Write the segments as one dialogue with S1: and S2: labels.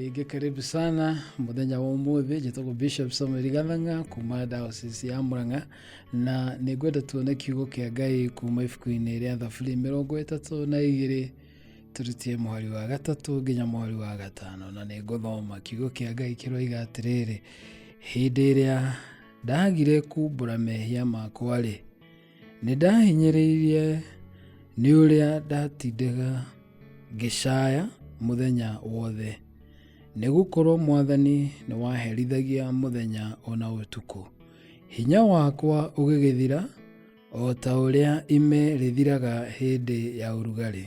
S1: Rĩngĩ karibu sana mũthenya wa ũmũthĩ. Njĩtagwo Bishop Samuel Gathang'a kuma Diocese ya Murang'a, na nĩ ngwenda tuone kiugo kĩa Ngai kuma ibuku-inĩ rĩa Thaburi 32, tũrutie mũhari wa 3 nginya mũhari wa 5, na nĩ ngũthoma. Kiugo kĩa Ngai kĩroiga atĩrĩrĩ: hĩndĩ ĩrĩa ndagire kumbũra mehia makwa-rĩ, nĩ ndahinyĩrĩirie nĩ ũrĩa ndatindaga ngĩcaya mũthenya wothe, nĩ gũkorwo Mwathani nĩ waherithagia mũthenya o na ũtukũ. Hinya wakwa ũgĩgĩthira o ta ũrĩa ime rĩthiraga hĩndĩ ya ũrugarĩ.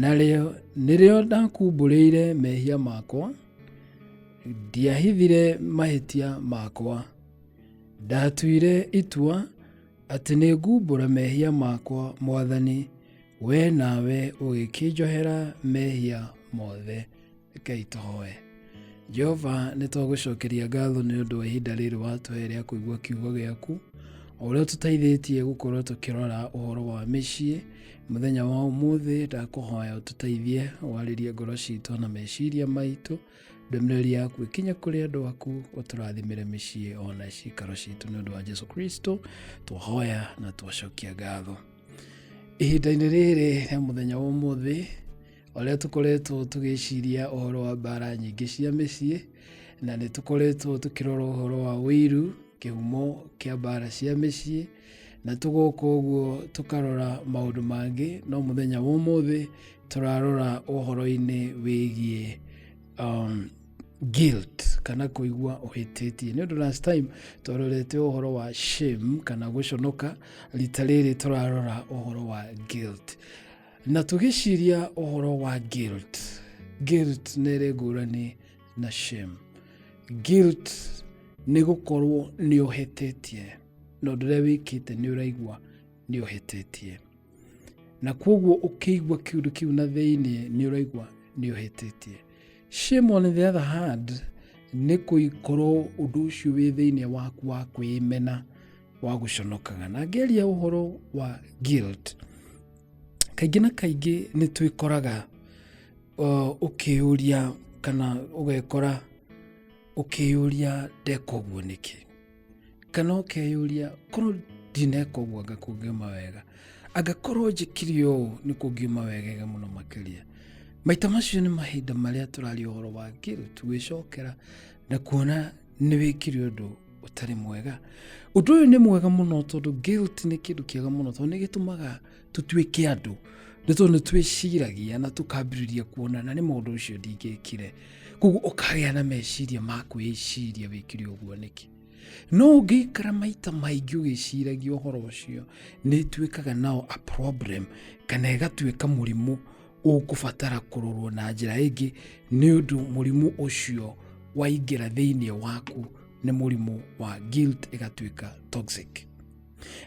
S1: Narĩo nĩrĩo ndakumbũrĩire mehia makwa, ndiahithire mahĩtia makwa. Ndatuire itua atĩ nĩ ngumbũra mehia makwa, Mwathani, we nawe ũgĩkĩnjohera mehia mothe. Rekei tũhoe. Jehova, nĩ twagũcokeria ngatho nĩ ũndũ wa ihinda rĩrĩ watũhe rĩa kũigua kiugo gĩaku, o ũrĩa ũtũteithĩtie gũkorwo tũkĩrora ũhoro wa mĩciĩ. Mũthenya wa ũmũthĩ ndakũhoya ũtũteithie warĩrie ngoro citũ na meciria maitũ, ndũmĩrĩri yaku ĩkinye kũrĩ andũ aku, ũtũrathimĩre mĩciĩ ona cikaro citũ, nĩ ũndũ wa Jesu Kristo twahoya na twacokia ngatho. Ihinda-inĩ rĩrĩ rĩa mũthenya wa ũmũthĩ, ũrĩa tũkoretwo tũgĩciria ũhoro wa mbara nyingĩ cia mĩciĩ, na nĩ tũkoretwo tũkĩrora ũhoro wa ũiru, kĩhumo kĩa mbara cia mĩciĩ, na tũgoka ũguo tũkarora maũndũ mangĩ, no mũthenya wa ũmũthĩ tũrarora ũhoro-inĩ wĩgiĩ guilt kana kũigua ũhĩtĩtie. Nĩ ũndũ last time twarorete ũhoro wa shame kana gũconoka, rita rĩrĩ tũrarora ũhoro wa guilt. Na tũgĩciria ũhoro wa guilt, guilt nĩ ĩrĩ ngũrani na shame. Guilt nĩ gũkorwo nĩ ũhĩtĩtie, na ũndũ ũrĩa wĩkĩte nĩ ũraigua nĩ ũhĩtĩtie, na koguo ũkĩigua kĩũndũ kĩu na thĩinĩ nĩ ũraigua nĩ ũhĩtĩtie. Shame on the other hand nĩ kũikorwo ũndũ ũcio wĩ thĩinĩ waku wa kwĩmena, wa gũconokaga. Na ngĩaria ũhoro wa guilt, kaingĩ na kaingĩ nĩ twĩkoraga ũkĩyũria kana ũgekora ũkĩyũria ndeka ũguo nĩkĩ, kana ũkeyũria korwo ndineka ũguo anga kũngiuma wega, angakorwo njĩkire ũũ nĩ kũngiuma wegega mũno makĩria. Maita macio nĩ mahinda marĩa tũraria ũhoro wa guilt, gwĩcokera na kuona nĩ wĩkire ũndũ ũtarĩ mwega. Ũndũ ũyũ nĩ mwega mũno tondũ guilt nĩ kĩndũ kĩega mũno, tondũ nĩ gĩtũmaga tũtuĩke andũ, nĩ tondũ nĩ twĩciragia na tũkambĩrĩria kuona na nĩ maũndũ ũcio ndingĩkire. Koguo ũkagĩa na meciria ma kwĩciria wĩkire ũguo nĩkĩ. No ũngĩikara maita maingĩ ũgĩciragia ũhoro ũcio, nĩ ĩtuĩkaga nao a problem, kana ĩgatuĩka mũrimũ ũkũbatara kũrorwo na njĩra ĩngĩ, nĩ ũndũ mũrimũ ũcio waingĩra thĩinĩ waku nĩ mũrimũ wa guilt, ĩgatuĩka toxic.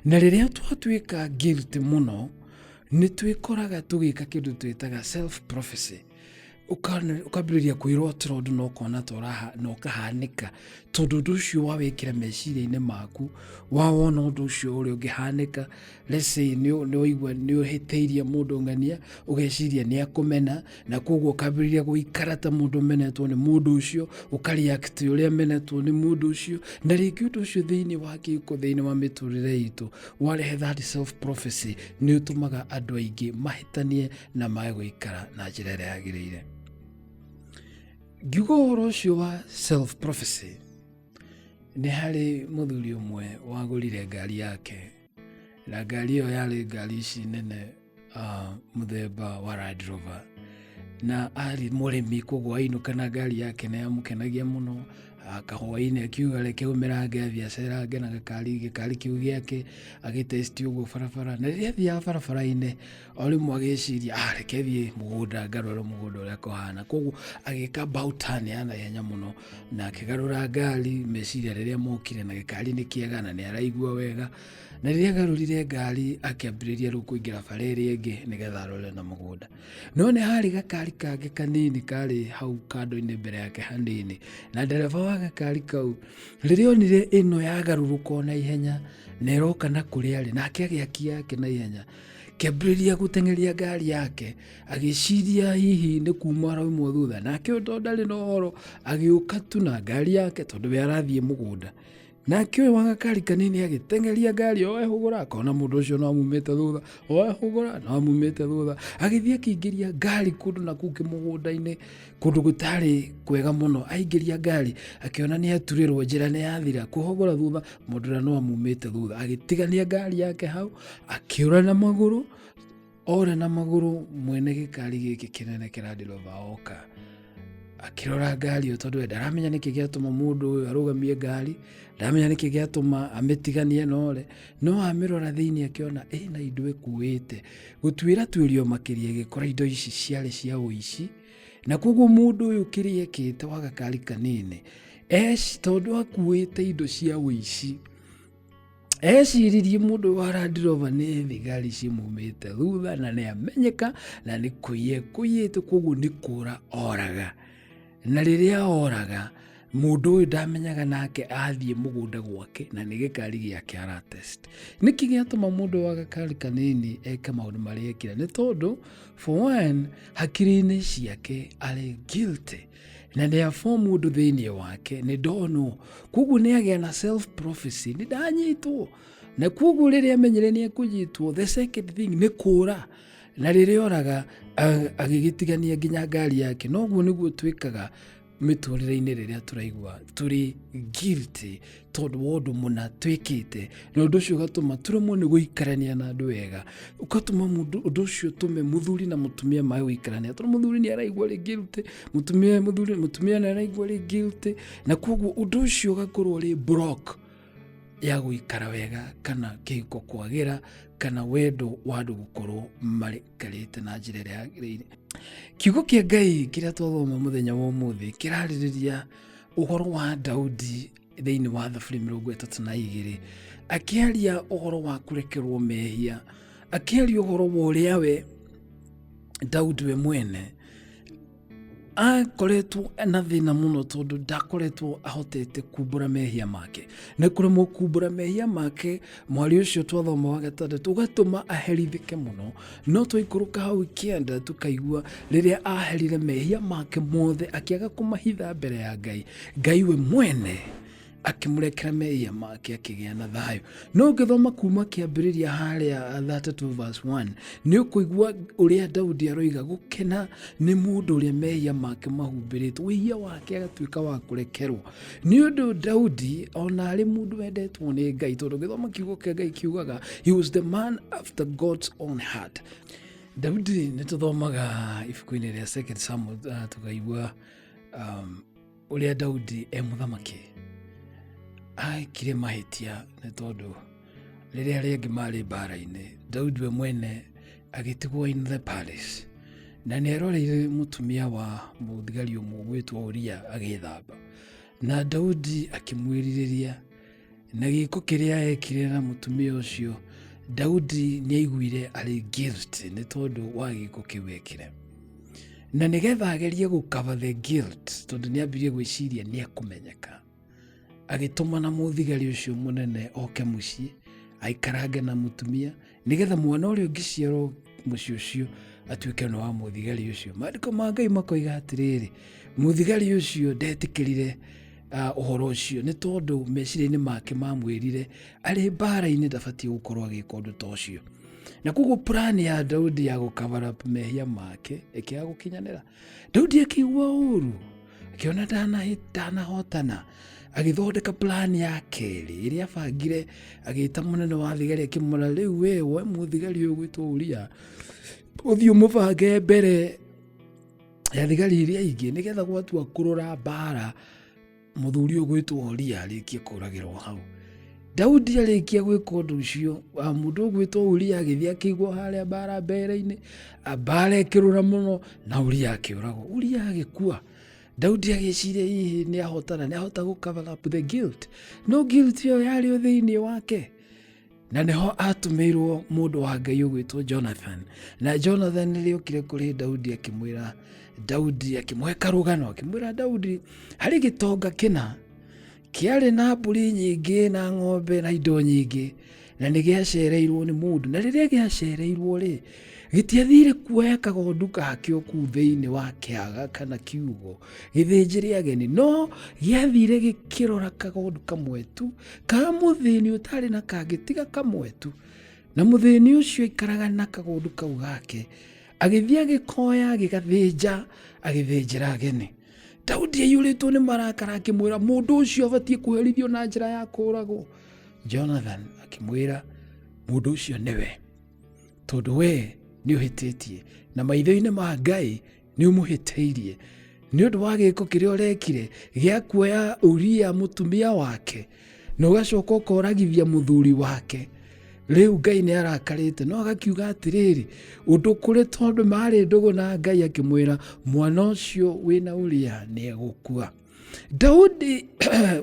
S1: Na rĩrĩa twatuĩka guilty mũno, nĩ twĩkoraga tũgĩka kĩndũ twĩtaga self prophecy. Ũkambĩrĩria kwĩrotera ũndũ na ũkona ta na ũkahanĩka, tondũ ũndũ ũcio wawĩkĩra meciria-inĩ maku, wawona ũndũ ũcio ũrĩa ũngĩhanĩka. Let's say nĩ waigua nĩ ũhĩtĩirie mũndũ ng'ania, ũgeciria nĩ akũmena, na koguo ũkambĩrĩria gũikara ta mũndũ ũmenetwo nĩ mũndũ ũcio, ũka react ũrĩa amenetwo nĩ mũndũ ũcio. Na rĩngĩ ũndũ ũcio thĩinĩ wa kĩhiko, thĩinĩ wa mĩtũrĩre itũ, warehe that self prophecy, nĩ ũtũmaga andũ aingĩ mahĩtanie na mage gũikara na njĩra ĩrĩa yagĩrĩire. Ngiuga ũhoro ũcio wa self prophecy, nĩ harĩ mũthuri ũmwe wagũrire ngari yake, na ngari ĩyo yarĩ ngari ici nene, mũthemba wa Land Rover, na arĩ mũrĩmi, koguo ainũka na ngari yake nĩ yamũkenagia mũno. Kahwainĩ akiuga reke aumĩrange athiĩ acerange na gĩkari kĩu gĩake, agĩtesti ũguo barabara. Na rĩrĩa athiaga barabara-inĩ, o rĩmwe agĩciria, ah, reke thiĩ mũgũnda ngarore mũgũnda ũrĩa kũhana. Koguo agĩka about turn ya naihenya mũno na akĩgarũra ngari, meciria rĩrĩa mokire na gĩkari nĩ kĩega na nĩ araigua wega. Na rĩrĩa agarũrire ngari, akĩambĩrĩria rĩu kũingĩra bara ĩrĩa ĩngĩ nĩgetha arore na mũgũnda. No nĩ harĩ gakari kangĩ kanini karĩ hau kando-inĩ mbere yake hanini, na ndereba wa gakari kau rĩrĩa onire ĩno yagarũrũka o na ihenya na ĩroka na kũrĩa arĩ, nake agĩakia yake na ihenya. Kĩambĩrĩria gũteng'eria ngari yake, agĩciria hihi nĩ kuma araumwo thutha. Nake ũyũ tondũ ndarĩ na ũhoro, agĩũka tu na ngari yake tondũ we arathiĩ mũgũnda. Nake ũyũ wa gakari kanini agĩteng'eria ngari o ehũgũra akona mũndũ ũcio no amumĩte thutha, o ehũgũra no amumĩte thutha. Agĩthiĩ akĩingĩria ngari kũndũ na kũu kĩmũgũnda-inĩ, kũndũ gũtarĩ kwega mũno. Aingĩria ngari akĩona nĩ aturĩrwo njĩra nĩ yathira, kũhũgũra thutha mũndũ ũrĩa no amumĩte thutha. Agĩtigania ngari yake hau, akĩũra na magũrũ, ora na magũrũ mwene gĩkari gĩkĩ kĩnene kĩa Land Rover oka. Akĩrora ngari ĩyo tondũ we ndaramenya nĩkĩ gĩatũma mũndũ ũyũ arũgamie ngari, ndaramenya nĩkĩ gĩatũma amĩtiganie na ore, no amĩrora thĩinĩ akĩona ĩna indo ĩkuĩte. Gũtuĩra tuĩrio makĩria ĩgĩkora indo ici ciarĩ cia ũici, na koguo mũndũ ũyũ kĩrĩa ekĩte wa gakari kanini, tondũ akuĩte indo cia ũici, eciririe mũndũ wa Land Rover nĩ thigari cimumĩte thutha na nĩ amenyeka na nĩ kũiya ekũiyĩte koguo nĩ kũra oraga. Na rĩrĩa oraga mũndũ ũyũ ndamenyaga nake athiĩ mũgũnda gwake na nĩ gĩkari gĩake ara test. Nĩkĩ gĩatũma mũndũ wa gakari kanini eke maũndũ marĩa ekire? Nĩ tondũ for one hakiri-inĩ ciake arĩ guilty na nĩ aform ũndũ thĩinĩ wake nĩ ndonwo, koguo nĩ agĩa na self prophecy, nĩ ndanyitwo. Na koguo rĩrĩa amenyire nĩ ekũnyitwo, the second thing nĩ kũra, na rĩrĩa oraga agĩgĩtigania nginya ngari yake. Noguo nĩguo twĩkaga mĩtũrĩre-inĩ rĩrĩa tũraigua tũrĩ guilty tondũ wa ũndũ mũna twĩkĩte, na ũndũ ũcio ũgatũma tũremwo nĩ gũikarania na andũ wega, ũgatũma mũndũ ũndũ ũcio ũtũme mũthuri na mũtumia mage gũikarania, tondũ mũthuri nĩ araigua arĩ guilty, mũtumia mũthuri mũtumia nĩ araigua arĩ guilty, na koguo ũndũ ũcio ũgakorwo ũrĩ block ya gũikara wega kana kĩhiko kwagĩra kana wendo wa andũ gũkorwo maikarĩte na njĩra ĩrĩa yagĩrĩire. Kiugo kĩa Ngai kĩrĩa twathoma mũthenya wa ũmũthĩ kĩrarĩrĩria ũhoro wa Daudi thĩinĩ wa Thaburi 32, akĩaria ũhoro wa kũrekerwo mehia, akĩaria ũhoro wa ũrĩa we Daudi we mwene akoretwo na thĩna mũno tondũ ndakoretwo ahotete kumbũra mehia make, na kũremwo kumbũra mehia make mwari ũcio twathoma wa gatandatũ ũgatũma aherithĩke mũno. No twaikũrũka hau kĩanda tũkaigua rĩrĩa aherire mehia make mothe akĩaga kũmahitha mbere ya Ngai, Ngai we mwene akĩmũrekera mehia make akĩgĩa na thayũ. No ũngĩthoma kuma kĩambĩrĩria harĩa 32 verse 1 nĩ ũkũigua ũrĩa Daudi aroiga gũkena nĩ mũndũ ũrĩa mehia make mahumbĩrĩtwo, wĩhia wake agatuĩka wa kũrekerwo. Nĩ ũndũ Daudi ona arĩ mũndũ wendetwo nĩ Ngai, tondũ ũngĩthoma kiugo kĩa Ngai kiugaga he was the man after God's own heart. Daudi nĩ tũthomaga ibuku-inĩ rĩa Second Samuel tũkaigua ũrĩa Daudi e mũthamaki ekire mahĩtia, nĩ tondũ rĩrĩa arĩa angĩ marĩ mbara-inĩ, Daudi we mwene agĩtigwo in the palace, na nĩ eroreire mũtumia wa mũthigari ũmwe ũgwĩtwo Uria agĩthamba, na Daudi akĩmwĩrirĩria, na gĩko kĩrĩa ekire na mũtumia ũcio, Daudi nĩ aiguire arĩ guilty nĩ tondũ wa gĩko kĩu ekire. Na nĩgetha agerie gũ cover the guilt, tondũ nĩ ambirie gwĩciria nĩ ekũmenyeka, agĩtũmana mũthigari ũcio mũnene oke mũciĩ aikarange na mũtumia, nĩgetha mwana ũrĩa ũngĩciarwo mũciĩ ũcio atuĩke nĩ wa mũthigari ũcio. Maandĩko ma Ngai makoiga atĩrĩrĩ, mũthigari ũcio ndetĩkĩrire ũhoro ũcio, nĩ tondũ meciria-inĩ make mamwĩrire arĩ mbara-inĩ ndabatiĩ gũkorwo agĩka ũndũ ta ũcio. Na koguo plan ya Daudi ya gũ cover up mehia make ĩkĩaga gũkinyanĩra. Daudi akĩigua ũru, akĩona ndanahotana, agĩthondeka plan ya kerĩ ĩrĩa abangire, agĩta mũnene wa thigari akĩmwĩra, rĩu we woe mũthigari ũyũ ũgwĩtwo Uria, ũthiĩ ũmũbange mbere ya thigari iria ingĩ, nĩgetha gwatua kũrora mbara mũthuri ũyũ ũgwĩtwo Uria arĩkie kũragĩrwo hau. Daudi arĩkia gwĩka ũndũ ũcio, mũndũ ũgwĩtwo Uria agĩthiĩ akĩigwo harĩa mbara mbere-inĩ, mbara ĩkĩrũra mũno na Uria akĩũragwo. Uria agĩkua. Daudi agĩciria hihi nĩ ahotana, nĩ ahota gũ cover up the guilt. No guilt ĩyo yarĩ o thĩinĩ wake. Na nĩho atũmĩirwo mũndũ wa Ngai ũgwĩtwo Jonathan. Na Jonathan rĩrĩa okire kũrĩ Daudi akĩmwĩra, Daudi akĩmũhe karũgano, akĩmwĩra Daudi, harĩ gĩtonga kĩna kĩarĩ na mbũri nyingĩ na ng'ombe na indo nyingĩ, Na nĩ gĩacereirwo nĩ mũndũ, na rĩrĩa gĩacereirwo rĩ, gĩtiathire kuoya kagondu kakĩo kũu thĩinĩ wa kĩaga kana kiugo gĩthĩnjĩre ageni, no gĩathire gĩkĩrora kagondu kamwe tu ka mũthĩni ũtarĩ na kangĩ tiga kamwe tu. Na mũthĩni ũcio aikaraga na kagondu kau gake, agĩthiĩ agĩkoya, agĩgathĩnja, agĩthĩnjĩra ageni. Daudi aiyũrĩtwo nĩ marakara akĩmwĩra mũndũ ũcio abatiĩ kũherithio na njĩra ya kũũragwo. Jonathan akĩmwĩra mũndũ ũcio nĩwe, tondũ we nĩ ũhĩtĩtie na maitho-inĩ ma Ngai nĩ ũmũhĩtĩirie nĩ ũndũ wa gĩko kĩrĩa ũrekire gĩa kuoya Uria mũtumia wake na ũgacoka ũkoragithia mũthuri wake. Rĩu Ngai nĩ arakarĩte, no agakiuga atĩrĩrĩ, ũndũ kũrĩ tondũ marĩ ndũgũ na Ngai akĩmwĩra mwana ũcio wĩna Uria nĩ egũkua. Daudi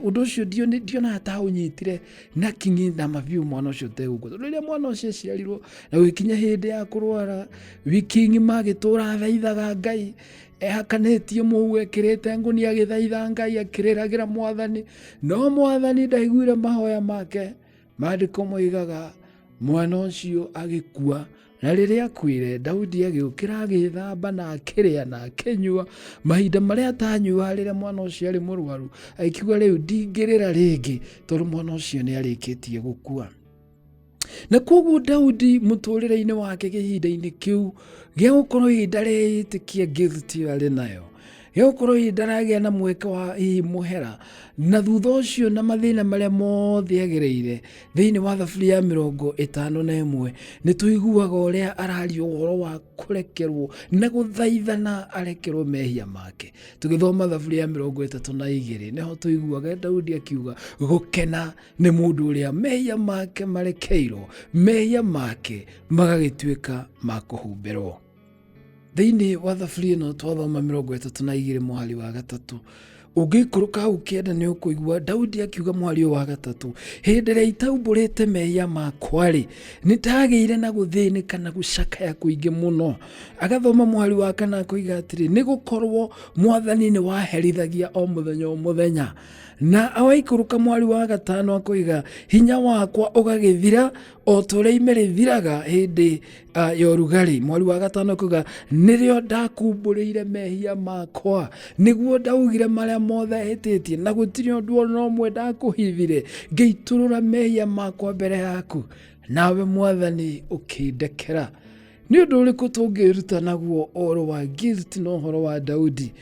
S1: ũndũ ũcio ndionaga ta ũnyitire na kinyi na mabiũ mwana ũcio ũtegũkua, tondũ rĩrĩa mwana ũcio aciarirwo na gũgĩkinya hĩndĩ ya kũrwara, wiki ng'ima agĩtũra athaithaga Ngai, ehakanĩtie mũhu, ekĩrĩte ngũnia agĩthaitha Ngai, akĩrĩragĩra Mwathani, no Mwathani ndaiguire mahoya make. Maandĩko moigaga mwana ũcio agĩkua, na rĩrĩa akuire Daudi agĩũkĩra agĩĩthamba na akĩrĩa na akĩnyua mahinda marĩa atanyuaga rĩrĩa mwana ũcio arĩ mũrwaru, agĩkiuga rĩu ndingĩrĩra rĩngĩ tondũ mwana ũcio nĩ arĩkĩtie gũkua. Na koguo Daudi mũtũrĩre-inĩ wake kĩhinda-inĩ kĩu gĩa gũkorwo hihi ndareĩtĩkia guilt ĩyo arĩ nayo, gĩa gũkorwo hihi ndaragĩa na mweke wa hihi mũhera, na thutha ũcio na mathĩna marĩa mothe agereire thĩinĩ wa thaburi ya 51, nĩ tũiguaga ũrĩa araria ũhoro wa kũrekerwo na gũthaithana arekerwo mehia make. Tũgĩthoma thaburi ya 32 nĩho tũiguaga Daudi akiuga gũkena nĩ mũndũ ũrĩa mehia make marekeirwo, mehia make magagĩtuĩka ma kũhumbĩrwo. Thĩinĩ wa thaburi ĩno twathoma 32 mũhari wa 3, ũngĩikũrũka hau kĩanda nĩ ũkũigua Daudi akiuga mũhari ũyũ wa 3, hĩndĩ ĩrĩa itaumbũrĩte mehia makwa-rĩ, nĩ ndagĩire na gũthĩnĩka na gũcakaya kũingĩ mũno. Agathoma mũhari wa 4 akoiga atĩrĩ, nĩ gũkorwo Mwathani nĩ waherithagia o mũthenya o mũthenya. Na awaikũrũka mũhari wa 5 akoiga, hinya wakwa ũgagĩthira o ta ũrĩa ime rĩthiraga hĩndĩ ya ũrugarĩ. Mũhari wa 5 akoiga, nĩrĩo ndakumbũrĩire mehia makwa, nĩguo ndaugire marĩa mothe hĩtĩtie, na gũtirĩ ũndũ o na ũmwe ndakũhithire, ngĩitũrũra mehia makwa mbere yaku, nawe Mwathani ũkĩndekera. Nĩ ũndũ ũrĩkũ tũngĩĩruta naguo ũhoro wa guilt na ũhoro wa Daudi?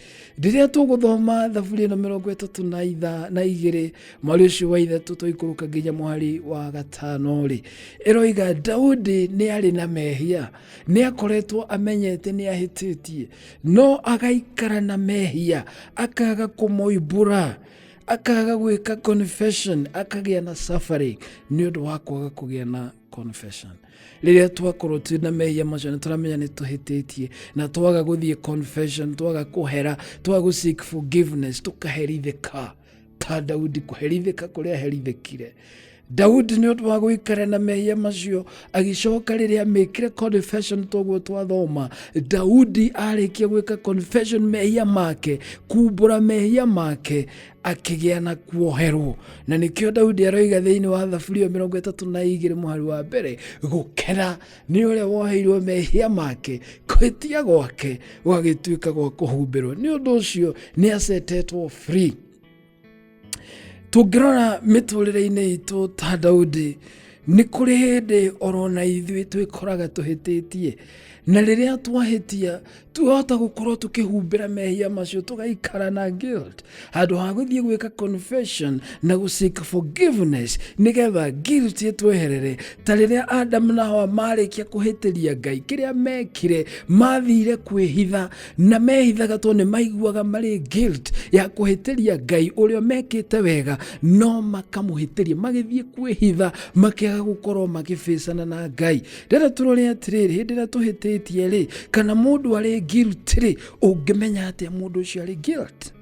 S1: Rĩrĩa tũgũthoma thaburi ĩno 32 mwari ũcio wa 3 twaikũrũka nginya mwari wa 5 rĩ, ĩroiga Daudi nĩ arĩ na mehia, nĩ akoretwo amenyete nĩ ahĩtĩtie, no agaikara na mehia, akaga kũmoimbũra, akaga gwĩka confession, akagĩa na suffering nĩ ũndũ wa kwaga kũgĩa na confession. Rĩrĩa twakorwo twĩ na mehia macio nĩ tũramenya nĩ tũhĩtĩtie, na twaga gũthiĩ confession, twaga kũhera, twaga gũ seek forgiveness, tũkaherithĩka ta Daudi kũherithĩka kũrĩa aherithĩkire. Daudi nĩ ũndũ wa gũikara na mehia macio agĩcoka rĩrĩa amĩkire confession, toguo twathoma Daudi arĩkia gwĩka confession mehia make, kumbũra mehia make, akĩgĩa na kuoherwo. Na nĩkĩo Daudi aroiga thĩinĩ wa thaburi ĩyo 32 mũhari wa 1, gũkena nĩ ũrĩa woheirwo mehia make, kũhĩtia gwake gũgagĩtuĩka gwa kũhumbĩrwo. Nĩ ũndũ ũcio nĩ acetetwo free. Tũngĩrora mĩtũrĩre-inĩ itũ ta Daudi, nĩ kũrĩ hĩndĩ orona ithuĩ twĩkoraga tũhĩtĩtie, na rĩrĩa twahĩtia twahota gũkorwo tũkĩhumbĩra mehia macio, tũgaikara na guilt handũ ha gũthiĩ gwĩka confession na gũ seek forgiveness nĩgetha guilt ĩtweherere. Ta rĩrĩa Adam na Hawa marĩkia kũhĩtĩria Ngai, kĩrĩa mekire mathire kwĩhitha, na mehithaga tondũ nĩ maiguaga marĩ guilt ya kũhĩtĩria Ngai ũrĩa mekĩte wega, no makamũhĩtĩria, magĩthiĩ kwĩhitha, makĩaga gũkorwo makĩbĩcana na Ngai. Rĩrĩa tũrore atĩrĩrĩ, hĩndĩ ĩrĩa tũhĩtĩtie rĩ, kana mũndũ arĩ guilt rĩ, ũngĩmenya atĩa mũndũ ũcio arĩ guilt?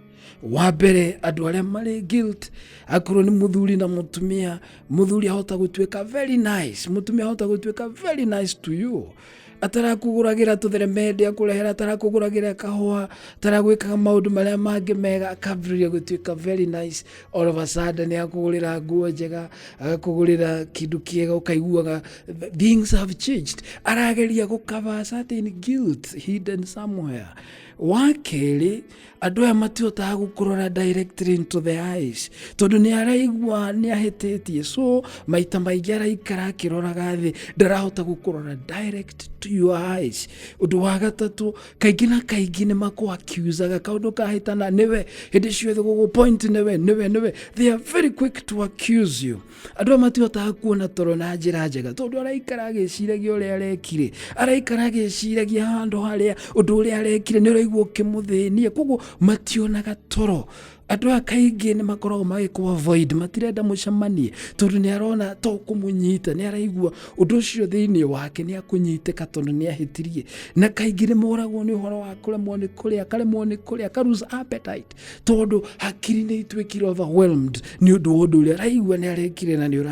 S1: Wa mbere, andũ arĩa marĩ guilt, akorwo nĩ mũthuri na mũtumia, mũthuri ahota gũtuĩka very nice, mũtumia ahota gũtuĩka very nice to you, Atarakũgũragĩra tũtheremende akũrehera, atarakũgũragĩra kahũa, ataragwĩkaga maũndũ marĩa mangĩ mega, akambĩrĩria gũtuĩka very nice. All of a sudden nĩ akũgũrĩra nguo njega, agakũgũrĩra kĩndũ kĩega, ũkaiguaga things have changed. Arageria gũcover certain guilt hidden somewhere. Wa kerĩ, andũ aya matihotaga gũkũrora directly into the eyes tondũ nĩ araigua nĩ ahĩtĩtie. So maita maingĩ araikara akĩroraga thĩ, ndarahota gũkũrora direct to your eyes. Ũndũ wa gatatũ, kaingĩ na kaingĩ nĩ makũ-accusaga. Kaũndũ kahĩtana, nĩwe hĩndĩ ciothe gũgũ point, nĩwe, nĩwe, nĩwe. They are very quick to accuse you. Andũ aya matihotaga kuona toro na njĩra njega tondũ araikara agĩciragia ũrĩa arekire, araikara agĩciragia handũ harĩa ũndũ ũrĩa arekire nĩ ũraigua ũkĩmũthĩnia, koguo mationaga toro. Andũ aya kaingĩ nĩ makoragwo magĩkũ avoid, matirenda mũcemanie tondũ nĩ arona to kũmũnyita, nĩ araigua ũndũ ũcio thĩinĩ wake nĩ akũnyitĩka tondũ nĩ ahĩtirie. Na kaingĩ nĩ moragwo nĩ ũhoro wa kũremwo nĩ kũrĩa, akaremwo nĩ kũrĩa, aka lose appetite tondũ hakiri nĩ ituĩkire overwhelmed nĩ ũndũ wa ũndũ ũrĩa araigua nĩ arekire na nĩ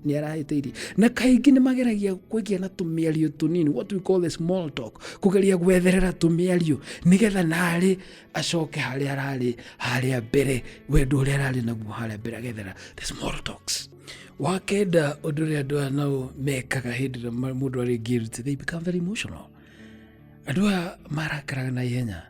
S1: arahĩtĩirie. Na kaingĩ nĩ mageragia kũgĩa na tũmĩario tũnini, what we call the small talk, kũgeria gwetherera tũmĩario nĩgetha narĩ acoke harĩa ararĩ harĩa mbere, wendo ũrĩa ararĩ naguo harĩa mbere, agethera the small talks. Wa kenda, ũndũ ũrĩa andũ aya nao mekaga hĩndĩ ĩrĩa mũndũ arĩ guilty, they become very emotional. Andũ aya marakaraga na ihenya,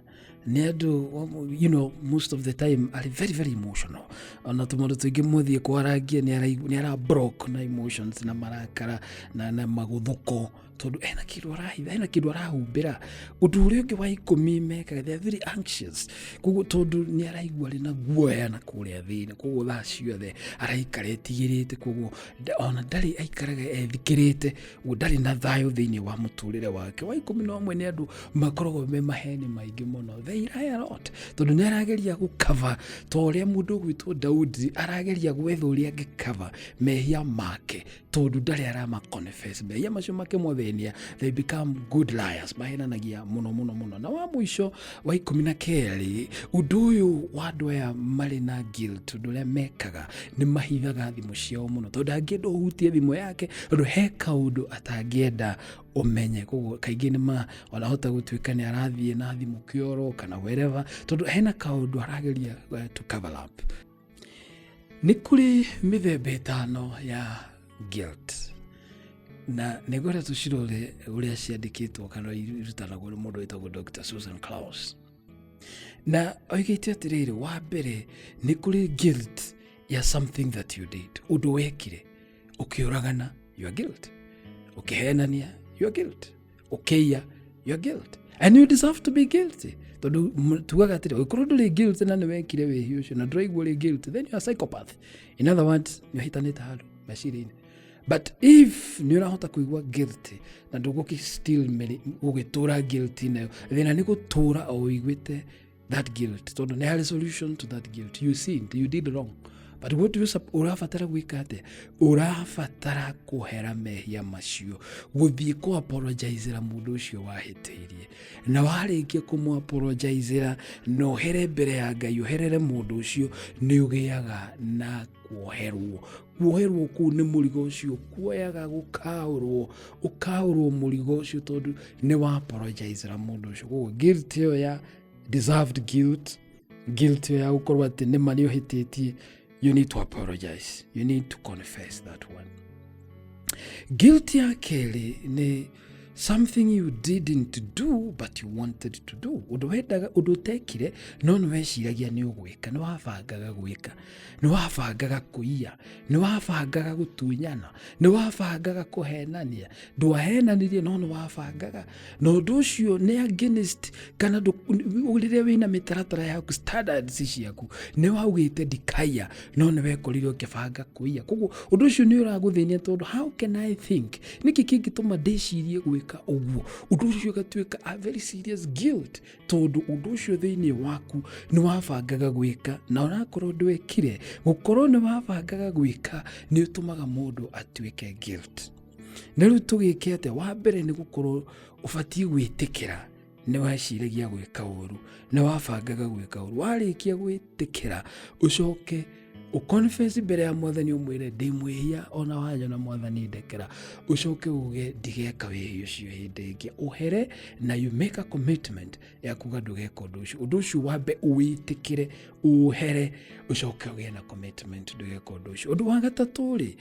S1: nĩ andũ most of the time are very very emotional. Ona tũmaũndũ tũingĩ mũthiĩ kwarangia, nĩ ara block na emotions na marakara na magũthũko tondũ hena kĩndũ arahitha, hena kĩndũ arahumbĩra. Ũndũ ũrĩa ũngĩ wa 10 mekaga, they are very anxious, koguo tondũ nĩ araigua arĩ na guoya na kũrĩa thĩinĩ, koguo thaa ciothe araikara etigĩrĩte, koguo ona ndarĩ aikaraga ethikĩrĩte, ũguo ndarĩ na thayũ thĩinĩ wa mũtũrĩre wake. Wa 11 nĩ andũ makoragwo me maheni maingĩ mũno. They lie a lot tondũ nĩ arageria gũcover, ta ũrĩa mũndũ ũgwĩtwo Daudi arageria gwetha ũrĩa angĩcover mehia make tondũ ndarĩ arama confess mehia macio makĩmũthĩnia. They become good liars, mahenanagia mũno mũno mũno. Na wa mũico, wa 12, ũndũ ũyũ wa andũ aya marĩ na guilt, ũndũ ũrĩa mekaga nĩ mahithaga thimũ ciao mũno tondũ angĩenda ũhutie thimũ yake tondũ he kaũndũ atangĩenda ũmenye. Koguo kaingĩ nĩ ma wanahota gũtuĩka nĩ arathiĩ na thimũ kĩoro kana wherever tondũ hena kaũndũ arageria to cover up. Nĩ kũrĩ mĩthemba ĩtano ya guilt na nĩngwenda tũcirore ũrĩa ciandĩkĩtwo kana irutanagwo nĩ mũndũ wĩtagwo Dr. Susan Klaus, na oigĩte atĩrĩrĩ, wa mbere nĩ kũrĩ guilt ya something that you did, ũndũ wekire. Ũkĩũragana, you are guilt. Ũkĩhenania, you are guilt. Ũkĩiya, you are guilt and you deserve to be guilty, tondũ tugaga atĩrĩ, ũngĩkorwo ndũrĩ guilty na nĩ wekire wĩhia ũcio na ndũraigua ũrĩ guilty, then you are a psychopath. In other words, nĩ ũhĩtanĩte handũ meciria-inĩ. But if nĩ ũrahota kũigua guilty na ndũgũkĩ still gũgĩtũra guilty nayo, thĩna nĩ gũtũra o ũiguĩte that guilt, tondũ nĩ harĩ solution to that guilt. You sinned, you did wrong, but what you ũrabatara gwĩka atĩa? Ũrabatara kũhera mehia macio, gũthiĩ kũ apologizera mũndũ ũcio wahĩtĩirie, na warĩkia kũmũ apologizera na ũhere mbere ya Ngai, ũherere mũndũ ũcio, nĩ ũgĩaga na kuoherwo. Kuoherwo kũu nĩ mũrigo ũcio kuoyaga gũkaũrwo, ũkaũrwo mũrigo ũcio tondũ nĩ wa apologizera mũndũ ũcio. Koguo guilt ĩyo ya deserved guilt, guilt ĩyo ya gũkorwo atĩ nĩma nĩ ũhĩtĩtie, you need to apologize, you need to confess that one. Guilt ya kerĩ nĩ something you didn't do but you wanted to do, ũndũ wendaga, ũndũ ũtekire no nĩ weciragia nĩ ũgwĩka, nĩ wabangaga gwĩka, nĩ wabangaga kũiya, nĩ wabangaga gũtunyana, nĩ wabangaga kũhenania. Ndwahenanirie no nĩ wabangaga, na ũndũ ũcio nĩ against kana rĩrĩa wĩna mĩtaratara yaku, standards ciaku, nĩ waugĩte ndikaiya no nĩ wekorire ũkĩbanga kũiya. Koguo ũndũ ũcio nĩ ũragũthĩnia tondũ how can I think, nĩkĩ kĩngĩtũma ndĩcirie gwĩka ũguo? Ũndũ ũcio ũgatuĩka a very serious guilt tondũ ũndũ ũcio thĩinĩ waku nĩ wabangaga gwĩka na onakorwo ndwekire, gũkorwo nĩ wabangaga gwĩka nĩ ũtũmaga mũndũ atuĩke guilt. Na rĩu tũgĩke atĩa? Wa mbere nĩ gũkorwo ũbatiĩ gwĩtĩkĩra nĩ weciragia gwĩka ũru, nĩ wabangaga gwĩka ũru. Warĩkia gwĩtĩkĩra, ũcoke Ũconfess mbere ya Mwathani, ũmwĩre ndĩ mwĩhia, ona wanyona Mwathani ndekera. Ũcoke uge ndigeka wĩhia ũcio hĩndĩ ĩngĩ, ũhere na you make a commitment ya kuga ndũgeka ũndũ ũcio. Ũndũ ũcio wambe ũwĩtĩkĩre, ũhere, ũcoke ũgĩe na commitment ndũgeka ũndũ ũcio. Ũndũ wa gatatũ rĩ,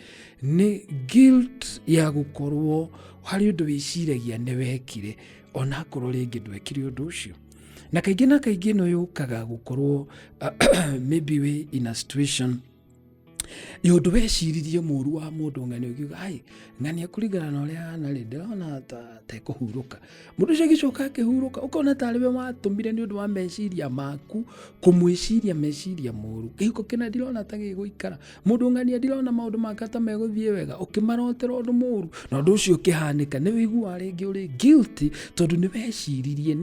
S1: nĩ guilt ya gũkorwo harĩ ũndũ wĩciragia nĩ wekire, onakorwo rĩngĩ ndwekire ũndũ ũcio. Na kaingĩ na kaingĩ ĩno yũkaga gũkorwo maybe wĩ in a situation ya ũndũ weciririe mũru wa mũndũ ng'ani, ũkiuga ai ng'ania kũringana na ũrĩa ahana rĩ, ndĩrona ta ekũhurũka. Mũndũ ũcio agĩcoka akĩhurũka, ũkona tarĩ we watũmire nĩ ũndũ wa meciria maku kũmwĩciria meciria moru. Kĩhiko kĩna ndirona ta gĩgũikara, mũndũ ng'ania ndirona maũndũ make ta megũthiĩ wega, ũkĩmarotera ũndũ mũru na ũndũ ũcio ũkĩhanĩka, nĩ wĩiguaga rĩngĩ ũrĩ guilty tondũ nĩ weciririe,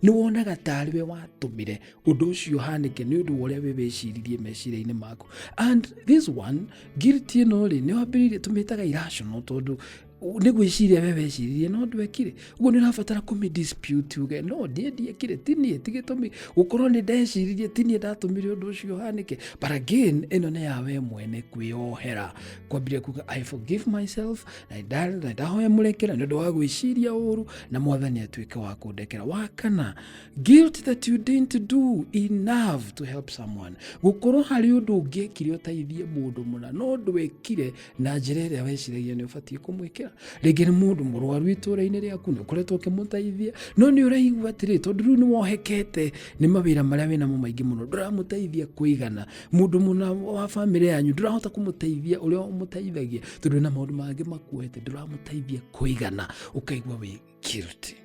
S1: nĩ wonaga tarĩ we watũmire ũndũ ũcio ũhanĩke nĩ ũndũ wa ũrĩa we weciririe meciria-inĩ maku. And this one, guilt ĩno rĩ, nĩ wambĩrĩirie, tũmĩtaga irrational, tondũ nĩ gwĩciria we weciririe no ndwekire. Ũguo nĩ ũrabatara kũmĩ dispute, uge no niĩ ndiekire, ti niĩ, ti gĩtũmi gũkorwo nĩ ndeciririe, ti niĩ ndatũmire ũndũ ũcio ũhanĩke. But again, ĩno nĩ ya we mwene kwĩyohera, kwambĩrĩria kuga I forgive myself, na ndahoya mũrekera nĩ ũndũ wa gwĩciria ũru, na Mwathani atuĩke wa kũndekera. Wa kana, guilt that you didn't do enough to help someone. Gũkorwo harĩ ũndũ ũngĩekire ũteithie mũndũ mũna, no ndwekire na njĩra ĩrĩa weciragia nĩ ũbatiĩ kũmwĩkĩra. Rĩngĩ nĩ mũndũ mũrwaru itũũra-inĩ rĩaku, nĩ ũkoretwo ũkĩmũteithia, no nĩ ũraigua atĩrĩ, tondũ rĩu nĩ wohekete nĩ mawĩra marĩa wĩnamo maingĩ mũno, ndũramũteithia kũigana. Mũndũ mũna wa bamĩrĩ yanyu ndũrahota kũmũteithia ũrĩa ũmũteithagia, tondũ wĩna maũndũ mangĩ makuohete, ndũramũteithia kũigana, ũkaigua wĩ guilty.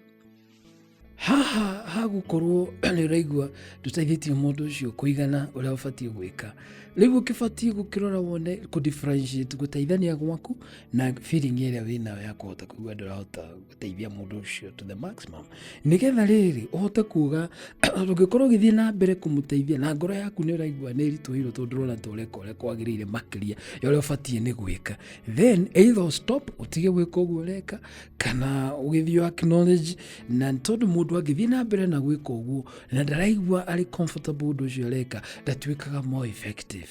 S1: Haha hagũkorwo nĩ ũraigua ndũteithĩtie mũndũ ũcio kũigana ũrĩa ũbatiĩ gwĩka. Rĩu ũkĩbatiĩ gũkĩrora wone kũ differentiate gũteithania gwaku na feeling ĩrĩa wĩnayo ya kũhota kũigua ndũrahota gũteithia mũndũ ũcio to the maximum, nĩgetha rĩrĩ ũhote kuga ũngĩkorwo ũgĩthiĩ na mbere kũmũteithia na ngoro yaku nĩ ũraigua nĩ ĩritũhĩirwo, tondũ ndũrona ta ũreka ũrĩa kwagĩrĩire makĩria ya ũrĩa ũbatiĩ nĩ gwĩka, then either stop, ũtige gwĩka ũguo ũreka, kana ũgĩthiĩ acknowledge. Na tondũ mũndũ angĩthiĩ na mbere na gwĩka ũguo na ndaraigua arĩ comfortable ũndũ ũcio areka, ndatuĩkaga more effective.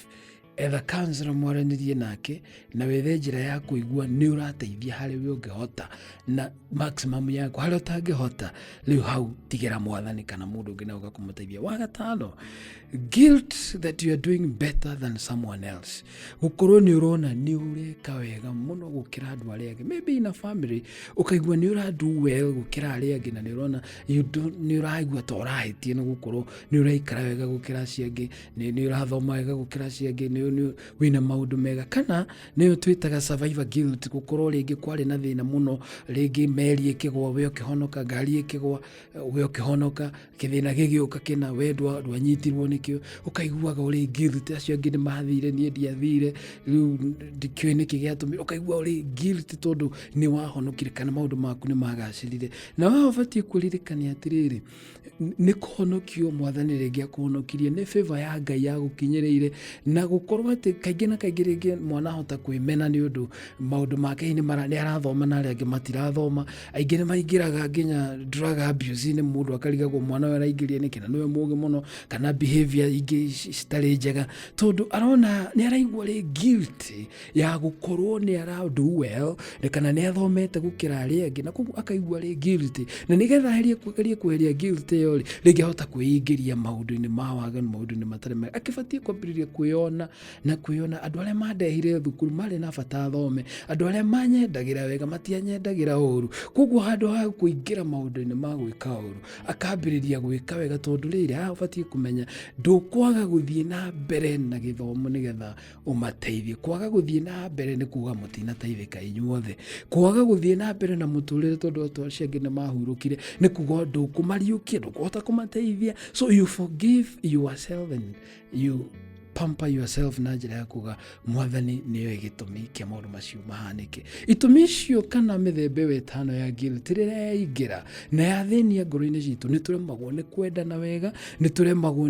S1: Etha counselor mwaranĩrie nake na wethe njĩra ya kũigua nĩ ũrateithia harĩ we ũngĩhota na maximum yaku. Harĩa ũtangĩhota, rĩu hau tigĩra Mwathani kana mũndũ ũngĩ na ũga kũmũteithia. Wa gatano, guilt that you are doing better than someone else. Gũkorwo nĩ ũrona nĩ ũreka wega mũno gũkĩra andũ arĩa angĩ. Maybe in a family ũkaigua nĩ ũra do well gũkĩra arĩa angĩ, na nĩ ũrona nĩ ũraigua ta ũrahĩtia nĩ gũkorwo nĩ ũraikara wega gũkĩra acio angĩ, nĩ ũrathoma wega gũkĩra acio angĩ, nĩ wĩna maũndũ mega. Kana nĩyo twĩtaga survivor guilt, gũkorwo rĩngĩ kwarĩ na thĩna mũno, rĩngĩ meri ĩkĩgwa we ũkĩhonoka, ngari ĩkĩgwa we ũkĩhonoka, kĩthĩna gĩgĩũka kĩna we ndwanyitirwo nĩkĩo, ũkaiguaga ũrĩ guilty. Acio angĩ nĩ mathire, niĩ ndiathire, rĩu ndikĩũĩ nĩkĩ gĩatũmire. Ũkaigua ũrĩ guilty tondũ nĩ wahonokire kana maũndũ maku nĩ magacĩrire. Na wewe ũbatiĩ kwĩririkania atĩrĩrĩ, nĩ kũhonokio Mwathani rĩngĩ akũhonokirie, nĩ favor ya Ngai yagũkinyĩrĩire. Na gũkorwo atĩ kaingĩ na kaingĩ rĩngĩ mwana ahota kwĩmena nĩ ũndũ maũndũ make nĩ arathoma na arĩa angĩ matirathoma. Aingĩ nĩ maingĩraga nginya drug abuse-inĩ, mũndũ akarigagwo mwana ũyũ araingĩria nĩkĩ na nĩwe mũgĩ mũno, kana behavior ingĩ citarĩ njega, tondũ arona nĩ araigua rĩ guilty ya gũkorwo nĩ ara do well kana nĩ athomete gũkĩra arĩa angĩ, na koguo akaigua rĩ guilty. Na nĩgetha agerie kweheria guilt ĩyo rĩ, rĩngĩ ahota kwĩingĩria maũndũ-inĩ ma waganu, maũndũ-inĩ matarĩ mega. Akĩbatiĩ kwambĩrĩria kwĩyona na kwĩyona, andũ arĩa mandehire thukuru marĩ na bata thome, andũ arĩa manyendagĩra wega matianyendagĩra ũru. Koguo handũ ha kũingĩra maũndũ-inĩ ma gwĩka ũru, akambĩrĩria gwĩka wega, tondũ rĩrĩ haha ũbatiĩ kũmenya ndũkwaga gũthiĩ na mbere na gĩthomo nĩgetha ũmateithie. Kwaga gũthiĩ na mbere nĩ kuga mũtinateithĩka inyuothe. Kwaga gũthiĩ na mbere na mũtũrĩre tondũ andũ acio angĩ nĩ mahurũkire nĩ kuga ndũkũmariũkia, ndũkũhota kũmateithia. So you forgive yourself and you pamper yourself na njĩra ya kuga Mwathani nĩoĩ gĩtũmi kĩa maũndũ macio mahanĩke. Itũmi icio kana mĩthemba ĩyo ĩtano ya guilt rĩrĩa yaingĩra na yathĩnia ngoro-inĩ citũ, nĩ tũremagwo nĩ kwendana wega, nĩ tũremagwo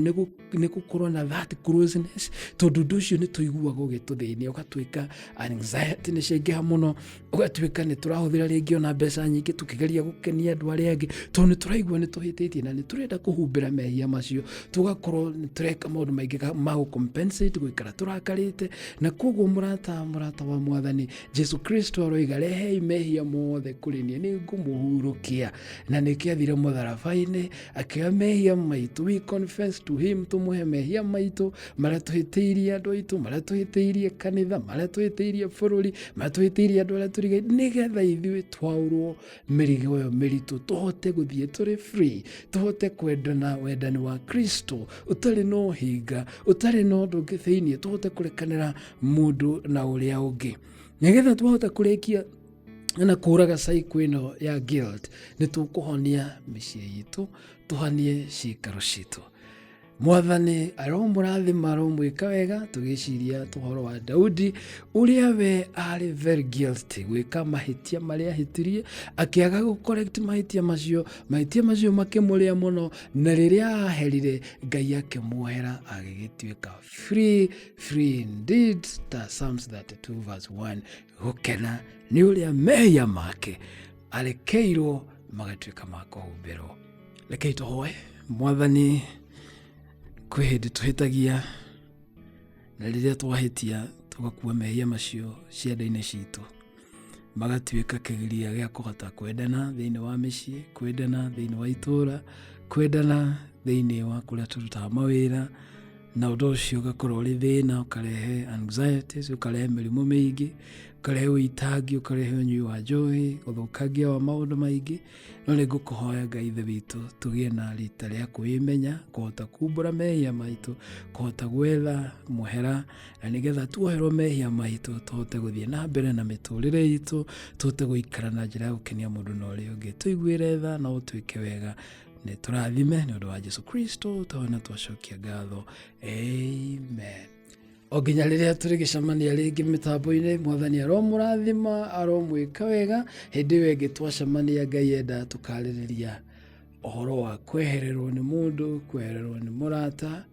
S1: nĩ gũkorwo na that closeness, tondũ ũndũ ũcio nĩ tũiguaga ũgĩtũthĩnia, ũgatuĩka anxiety nĩ ciaingĩha mũno, ũgatuĩka nĩ tũrahũthĩra rĩngĩ ona mbeca nyingĩ tũkĩgeria gũkenia andũ arĩa angĩ, tondũ nĩ tũraigua nĩ tũhĩtĩtie na nĩ tũrenda kũhumbĩra mehia macio. Tũgakorwo nĩ tũreka maũndũ maingĩ ma gũ. Compensate gũikara tũrakarĩte. Na koguo mũrata, mũrata wa Mwathani Jesu Kristo aroiga, rehei mehia mothe kũrĩ niĩ, nĩ ngũmũhurũkia. Na nĩkĩo athire mũtharaba-inĩ akĩoya mehia maitũ. We confess to him, tũmũhe mehia maitũ marĩa tũhĩtĩirie andũ aitũ, marĩa tũhĩtĩirie kanitha, marĩa tũhĩtĩirie bũrũri, marĩa tũhĩtĩirie andũ arĩa tũrigaine, nĩgetha ithuĩ twaũrwo mĩrigo ĩyo mĩritũ, tũhote gũthiĩ tũrĩ free, tũhote kwendana wendani wa Kristo ũtarĩ na ũhinga, ũtarĩ na ũndũ ũngĩ thĩinĩ, tũhote kũrekanĩra mũndũ na ũrĩa ũngĩ, nĩgetha twahota kũrĩkia na kũraga cycle ĩno ya guilt, nĩ tũkũhonia mĩciĩ itũ, tũhonie ciikaro citũ. Mwathani aromũrathima, aromwĩka wega. Tũgĩciria tũhoro wa Daudi, ũrĩa we arĩ very guilty gwĩka mahĩtia marĩa ahĩtirie, akĩaga gũ correct mahĩtia macio, mahĩtia macio makĩmũrĩa mũno, na rĩrĩa aherire, Ngai akĩmuohera, agĩgĩtuĩka free, free indeed, ta Psalms 32 verse 1, gũkena nĩ ũrĩa mehia make arekeirwo magatuĩka ma kũhumbĩrwo. Rekei tũhoe. Mwathani, kwĩ hĩndĩ tũhĩtagia, na rĩrĩa twahĩtia tũgakua mehia macio ciande-inĩ citũ, magatuĩka kĩgiria gĩa kũhota kwendana thĩinĩ wa mĩciĩ, kwendana thĩinĩ wa itũũra, kwendana thĩinĩ wa kũrĩa tũrutaga mawĩra, na ũndũ ũcio ũgakorwo ũrĩ thĩna, ũkarehe anxieties, ũkarehe mĩrimũ mĩingĩ, ũkarehe ũitangi, ũkarehe ũnyui wa njohi, ũthũkangia wa maũndũ maingĩ. No nĩ ngũkũhoya, Ngai Ithe witũ, tũgĩe na rita rĩa kwĩmenya, kũhota kumbũra mehia maitũ, kũhota gwetha mũhera, na nĩgetha tuoherwo mehia maitũ tũhote gũthiĩ na mbere na mĩtũrĩre itũ, tũhote gũikara na njĩra ya gũkenia mũndũ na ũrĩa ũngĩ. Tũiguĩre tha na ũtwĩke wega, nĩ tũrathime nĩ ũndũ wa Jesu Kristo, twana twacokia ngatho, amen. O nginya rĩrĩa tũrĩgĩcemania rĩngĩ mĩtambo-inĩ, Mwathani aromũrathima, aromwĩka wega. Hĩndĩ ĩyo ĩngĩ twacemania, Ngai enda, tũkarĩrĩria ũhoro wa kwehererwo nĩ mũndũ, kwehererwo nĩ mũrata,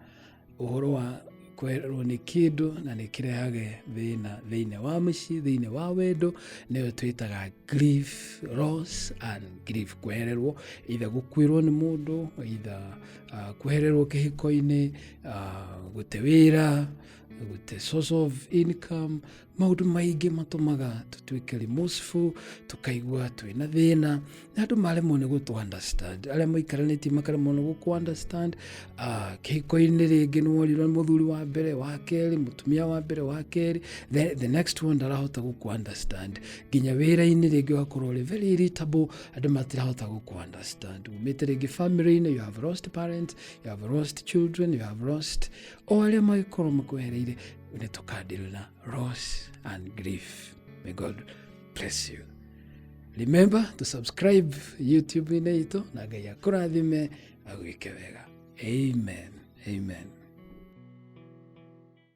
S1: ũhoro wa kwehererwo nĩ kĩndũ, na nĩ kĩrehage thĩna thĩinĩ wa mũciĩ, thĩinĩ wa wendo, nĩyo twĩtaga grief, loss and grief. Kwehererwo, either gũkuĩrwo nĩ mũndũ, either kwehererwo kĩhiko-inĩ, gũte wĩra, gũte source of income, maũndũ maingĩ matũmaga tũtuĩke remorseful, tũkaigua twĩna thĩna, na andũ maremwo nĩ gũtũ understand, arĩa maikaranĩtie makaremwo nĩ gũkũ understand. Kĩhiko-inĩ rĩngĩ nĩ worirwo nĩ mũthuri wa mbere, wa kerĩ, mũtumia wa mbere, wa kerĩ, the next one ndarahota gũkũ understand. Nginya wĩra-inĩ rĩngĩ ũgakorwo ũrĩ very irritable, andũ matirahota gũkũ understand. Umĩte rĩngĩ family-inĩ, you have lost parents, you have lost children, you have lost o arĩa magĩkorwo makwehereire. Nĩ tũkadeal na loss and grief. May God bless you. Remember to subscribe YouTube-inĩ itũ, na Ngai akũrathime, agwĩke wega. Amen, amen.